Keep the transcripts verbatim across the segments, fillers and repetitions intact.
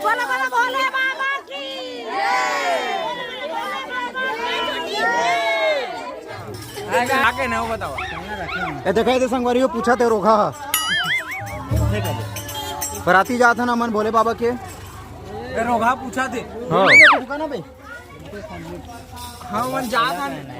बोला, बोला, भोले बाबा की। आगे ना, वो बताओ। ए, देखा, ये संगवारी हो, पूछा थे रोघा। बराती जात है ना मन भोले बाबा के। ए, रोघा पूछा थे। हाँ। हाँ, मन जात हन।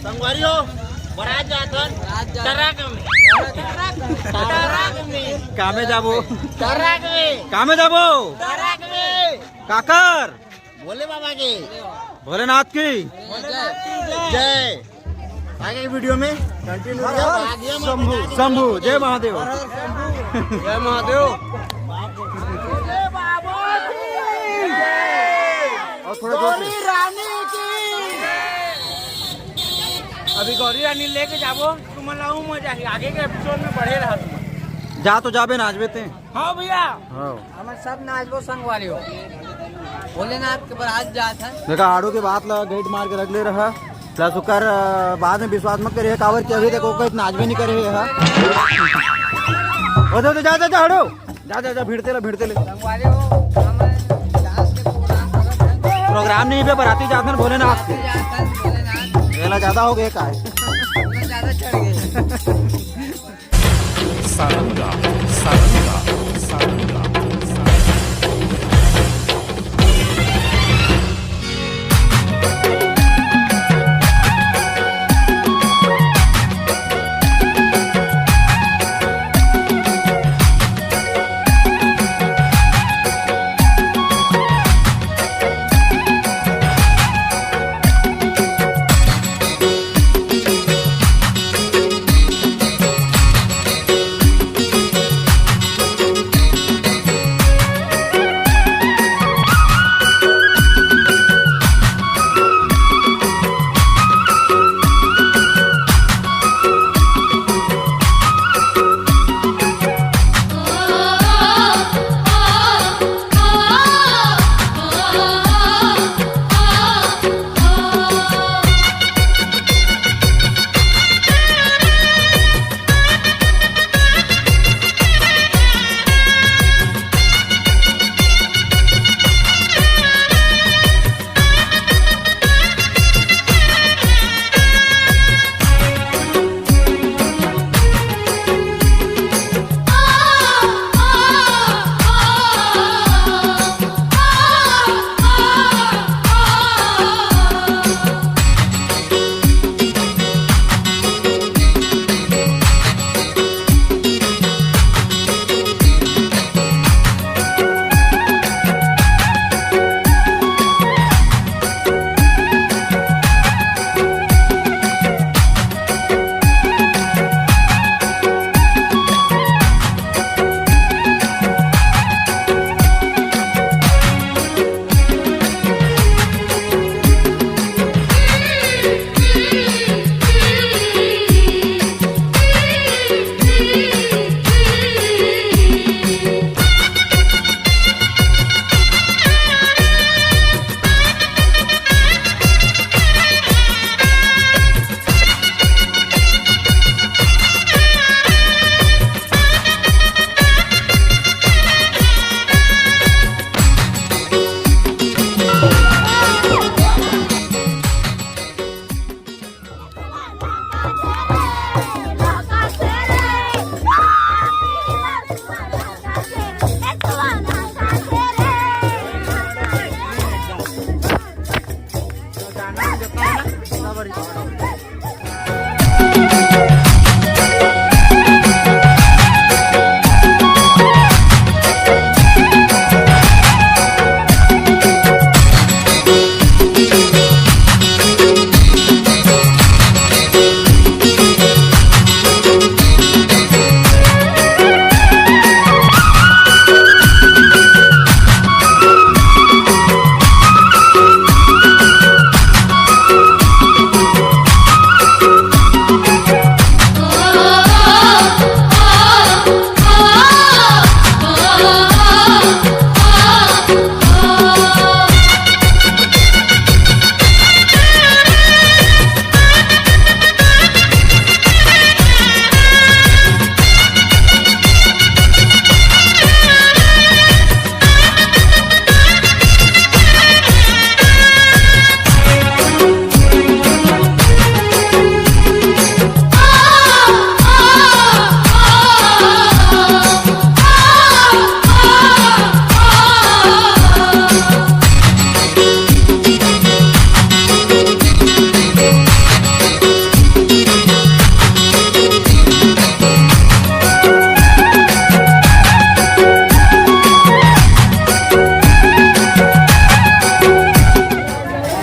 संगवारी हो, बरात जात हन। बरात जात हन। ट्रक में। ट्रक में। कामे जाबो? ट्रक में। कामे जाबो? ट्रक में। काकर? भोले बाबा के। भोलेनाथ की। भोलेनाथ की जय। जय। आगे की वीडियो में कंटिन्यू। शंभू, शंभू, जय महादेव। जय महादेव। और थोड़ा जोर से। गौरी रानी की। अभी गौरी रानी लेके जाबो, तुमन ला अउ मजा आही। आगे के एपिसोड में बढ़े रहा तुमन। जा तो जाबे, नाचबे ते। हाँ भैया। हाँ। हमन सब नाचबो संगवारी हो। भोलेनाथ के बरात जात है। देखा, आड़ू के बात ला गैट मार के रख ले रहा। प्लस ओकर, अ, बाद में विश्वास मत करे, काबर कि अभी तक ओकर नाचबे नहीं करे है। ओ दे, ओ दे, जा, जा, जा, हटो। जा, जा, जा, भिड़ते ले, भिड़ते ले। संगवारी हो, हमन डांस के प्रोग्राम करत हन। प्रोग्राम नहीं पे बराती जात हन भोलेनाथ के। बराती जात हन भोलेनाथ। मेला ज्यादा हो गया का है? हमन ज्यादा चढ़ गए। सारंगा, सारंगा, सारंगा, सारंगा।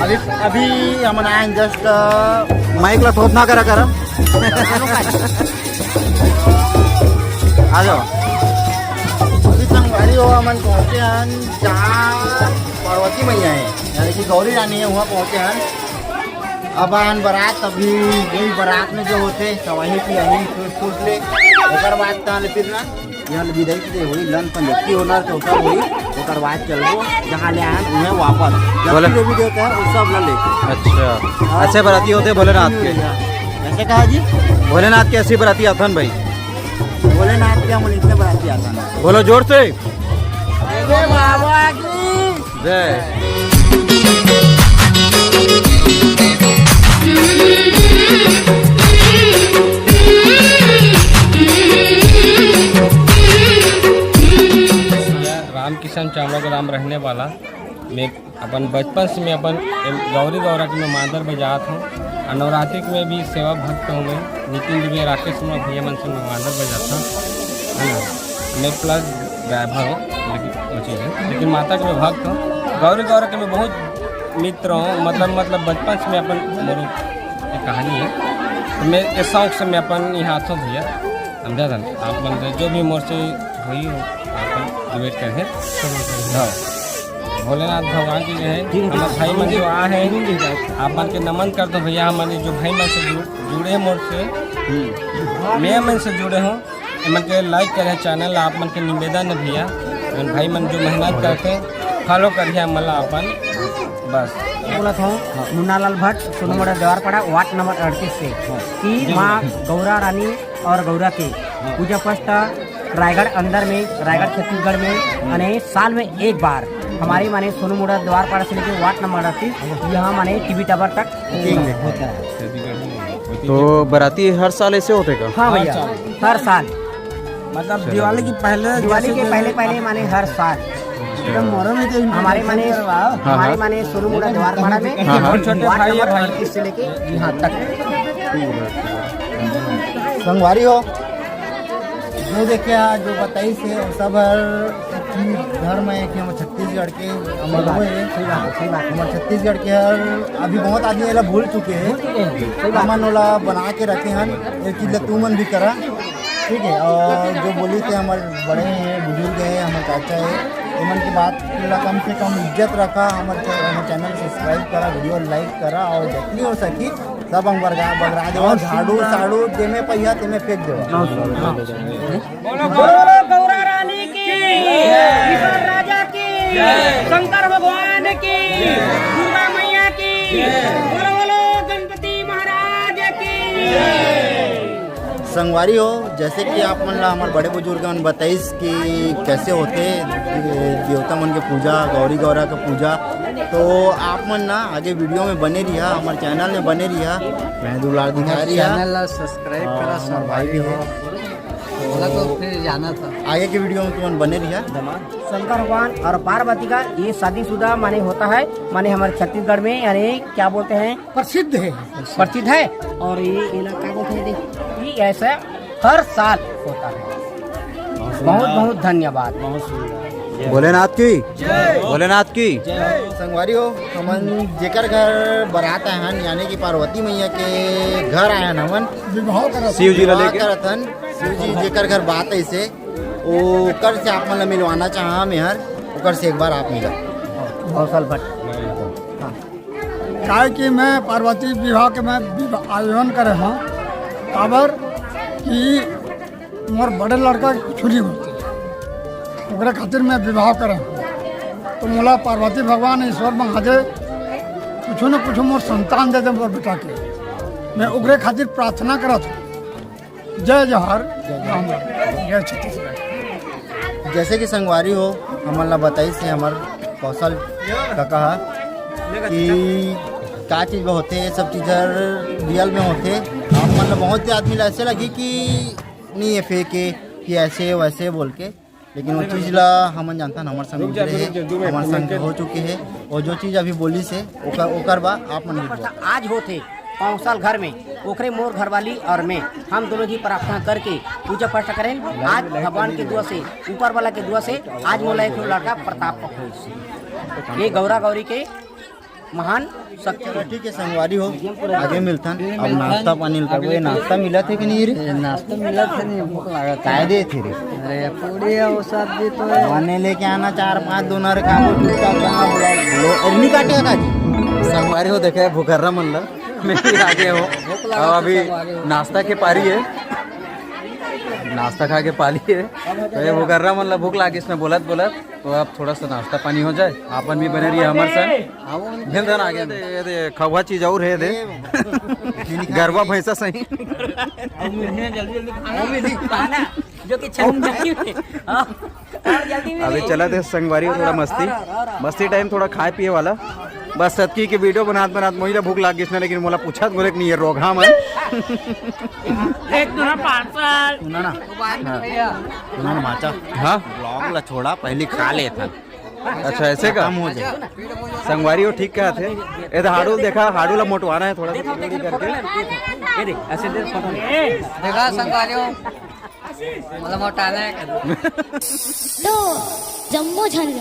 अभी, अभी हमन आए जस्ट, माइक ला थोपना करा करा। आ जाओ। अभी संगवारी हो, हमन पहुंचे हन जहाँ पार्वती मैया है, यानी कि गौरी रानी है, वहाँ पहुंचे हन। अब आन बारात, अभी यही बारात में जो होते, तो वहीं की यहीं सूट सूट ले, ओकर बाद तान फिर ना, यहाँ विदाई की होई, लंच पंजकी होना, तो सब होई, ओकर बाद चलबो, जहाँ ले आए उन्हें वापस। जब बोले भी देवी देवता है, वो सब ला लेके। अच्छा, हाँ। ऐसे बराती होते भोलेनाथ के। ऐसे कहा जी? भोलेनाथ के ऐसी बराती आथन भाई। भोलेनाथ के हम इतने बराती आथन। बोलो जोर से। अरे बाबा की जय। रामकिशन चामड़ा ग्राम रहने वाला। मैं अपन बचपन से मैं अपन गौरी गौरा के मैं मांदर बजात हूँ। और नवरात्रि के मैं भी सेवा भक्त हूँ। मैं नितिन दुबे, राकेश कुमार भैया मन से मैं मांदर बजाता हूँ, है ना। मैं प्लस ड्राइवर हूँ, लेकिन वो चीज़ है, लेकिन माता के मैं भक्त हूँ। गौरी गौरा के मैं बहुत मित्र हूँ, मतलब, मतलब बचपन से मैं अपन, मोर एक कहानी है, तो मैं इस शौक से मैं अपन यहाँ आता हूँ भैया, समझा था। आप मन से जो भी मोर से हुई हो, आप मन डिबेट करके। हाँ। भोलेनाथ भगवान की जो है, हमारे भाई मन जो आ है, आप मन के नमन कर दो भैया, हमारे जो भाई मन से जुड़, जुड़े मोर से, मैं मन से जुड़े हूँ, एमन के लाइक करे चैनल, आप मन के निवेदन है भैया, एमन भाई मन जो मेहनत करके फॉलो करिए हमन ला अपन, बस। बोलत हूँ मुन्नालाल भट्ट, सोनूमुड़ा देवारपाड़ा, वार्ड नंबर अड़तीस से, कि माँ गौरा रानी और गौरा के पूजा पाठ रायगढ़ अंदर में, रायगढ़ छत्तीसगढ़ में, माने साल में एक बार हमारे माने सोनूमुड़ा देवारपाड़ा से लेके वार्ड नंबर अड़तीस, यहाँ माने टीवी टावर तक होता है। तो बराती हर साल ऐसे होते का? हाँ भैया, हर साल। हर साल। मतलब दिवाली की पहले, दिवाली के पहले पहले माने हर साल। हमारे माने, हाँ, हमारे हाँ। माने सोनूमुड़ा देवारपाड़ा में हाँ, हाँ। छोटे वार्ड भाई है नंबर भाई। अड़तीस से लेके यहाँ तक। संगवारी हो, जो देखे आज जो बताइस हे, वो सब हर एक ही धर्म है कि हम छत्तीसगढ़ के, हमर वो है, सही बात है, सही बात है। हमर छत्तीसगढ़ के हर अभी बहुत आदमी एला भूल चुके हैं। भूल चुके हैं, सही बात। हमन ओला बना के रखे हन, ये चीज ला तू मन भी करा, ठीक है। और जो बोली थे हमर बड़े हैं, बुजुर्ग हैं, हमर चाचा है, उमन की बात ला कम से कम इज्जत रखा, हमर चे-, हमर चैनल सब्सक्राइब करा, वीडियो लाइक करा और जितनी हो सकी सब अंग बगरा, बगरा देवा, झाड़ू साड़ू जेमे पहिया तेमे फेंक देवा। बोलो, बोलो गौरा रानी की, ईश्वर राजा की, शंकर भगवान की, दुर्गा मैया की, बोलो, बोलो गणपति महाराज की। संगवारी हो, जैसे कि आप मन ला हमर बड़े बुजुर्ग मन बताइस कि कैसे होते दे-, देवता मन के पूजा, गौरी गौरा के पूजा, तो आप मन ना आगे वीडियो में बने रिहा, हमर चैनल में बने रिहा। मैं दुलार दिखा रिहा। चैनल ला सब्सक्राइब हाँ, करा, हमर भाई भी है। बोला तो फिर जाना था। आगे के वीडियो में तुमन बने रहिया। शंकर भगवान और पार्वती का ये शादीशुदा माने होता है, माने हमारे छत्तीसगढ़ में, यानी क्या बोलते हैं, प्रसिद्ध है। प्रसिद्ध है। और ये इलाका बोलते हैं, ये ऐसा हर साल होता है। बहुत बहुत धन्यवाद। भोलेनाथ की, भोलेनाथ की। संगवारी हो, हमन जेकर घर बरात आए हन, यानी कि पार्वती मैया के घर आए हन हमन, विवाह करत शिव जी ला विवाह लेके। करत हन, शिव जी जेकर घर बात ऐसे, ओकर से आप मन ला मिलवाना चाहा मेहर, ओकर से एक बार आप मिला। कौशल भट्ट। हाँ। काहे कि मैं पार्वती विवाह के मैं विवाह आयोजन करे हूँ, काबर कि मोर बड़े लड़का के कुछ नहीं होते, ओकरे खातिर मैं विवाह करे हूँ। तो मोला पार्वती भगवान ईश्वर महादेव कुछ न कुछ मोर संतान दे दे मोर बेटा के, मैं ओकरे खातिर प्रार्थना करत हूँ। जय जोहार। जय राम। जय छत्तीसगढ़। जैसे कि संगवारी हो, हमन ला बताइस हे हमर कौशल काका ह कि का चीज बर होथे, ये सब चीज हर रियल में होथे। आप मन ला बहुत से आदमी ला ऐसे लगही कि नहीं, ये फेक हे, कि ऐसे वैसे बोल के, लेकिन वो चीज ला हमन जानथन, हमर संग रुक जा, गुजरे हे, रुक जा, दो मिनट, हमर दो संग मिनट। हो चुके हे। और जो चीज अभी बोलिस हे, ओकर, ओकर बा आप मन भी बोल। आज होथे कौशल घर में, ओकरे मोर घरवाली और मैं, हम दोनों जी प्रार्थना करके पूजा पाठ करें। आज भगवान के दुआ से, ऊपर वाला के दुआ से आज मोला एक लड़का प्रताप होइस। ये गौरा गौरी के महान शक्ति। चलो ठीक है संगवारी हो, आगे मिलथन। अब नाश्ता पानी ल करबो। ये नाश्ता मिलत हे कि नहीं रे? ये नाश्ता मिलत हे नहीं, भूख लागत हे। काय दे थे रे? अरे पूड़ी है, वो सब्जी तो है। बने लेके आना चार पांच, दोनों रे खाबो, चुपचाप कहाँ ब्लॉग लो। अरे नहीं काटेगा का जी? संगवारी हो, देखे भूखर्रा मन ला, मैं भी आगे हो। अब अभी नाश्ता के पारी है, नाश्ता खा के पाली है। तो ये भूखर्रा मन ला भूख लागिस ना बोलत बोलत, तो अब थोड़ा सा नाश्ता पानी हो जाए, आपन भी बने रहिए हमर संग। मिल धन आगे। ये दे, ये दे, खवा चीज और है दे। गरवा भैंसा सही। जल्दी, जल्दी खाना। जो कि छन जाती है। हाँ। और जल्दी में अभी नहीं। चला थे संगवारी हो थोड़ा मस्ती। और, और, और, और। मस्ती टाइम थोड़ा खाए पिए वाला। बस सतकी के वीडियो बनात बनात मोहिला भूख लाग गिस ना, लेकिन मोला पूछत बोले कि नहीं ये रोगहा मन। एक तो ना पार्सल। सुना ना। हाँ। सुना ना माचा। हाँ। ब्लॉग ला छोड़ा, पहले खा ले था। अच्छा, ऐसे का? खत्म हो जाए। संगवारी हो ठीक कहा थे। ए तो हाडू देखा, हाडू ला मोटवाना है थोड़ा सा। देखा, देखा, फोटो ले, ये दे, ऐसे दे फोटो ले। देखा संगवारी हो, मतलब मोटाना है। तो जम्मो झन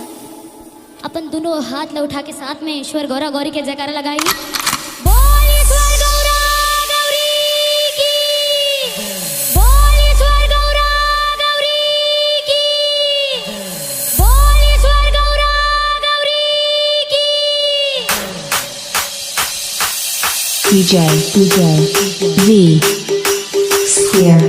अपन दोनों हाथ ला उठा के साथ में ईश्वर गौरा गौरी के जयकारा लगाई। बोल ईश्वर गौरा गौरी की, बोल ईश्वर गौरा गौरी की, बोल ईश्वर गौरा गौरी की। D J, D J, V, Spear.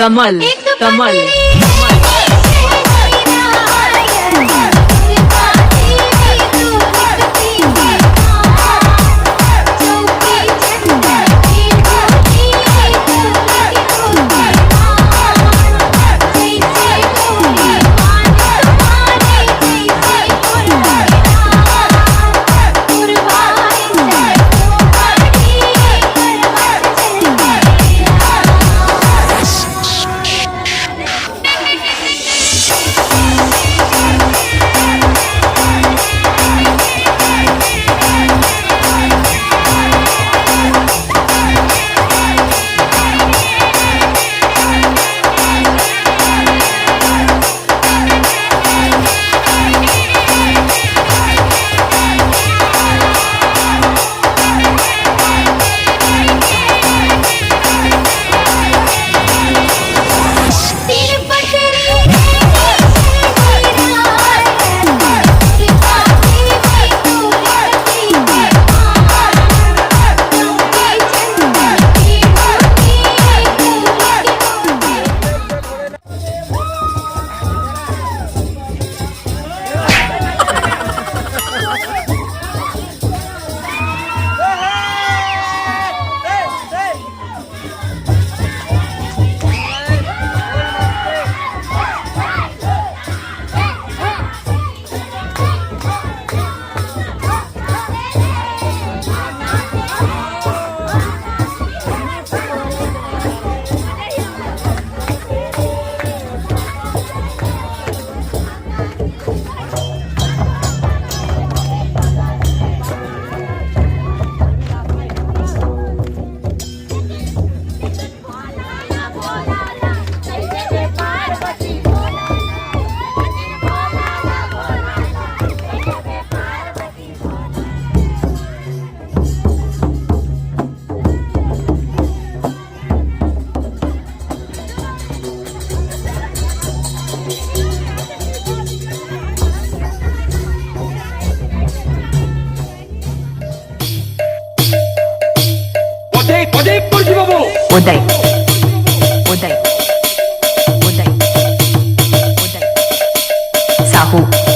कमल, कमल। उदय, उदय, उदय, उदय, उदय, उदय साहू।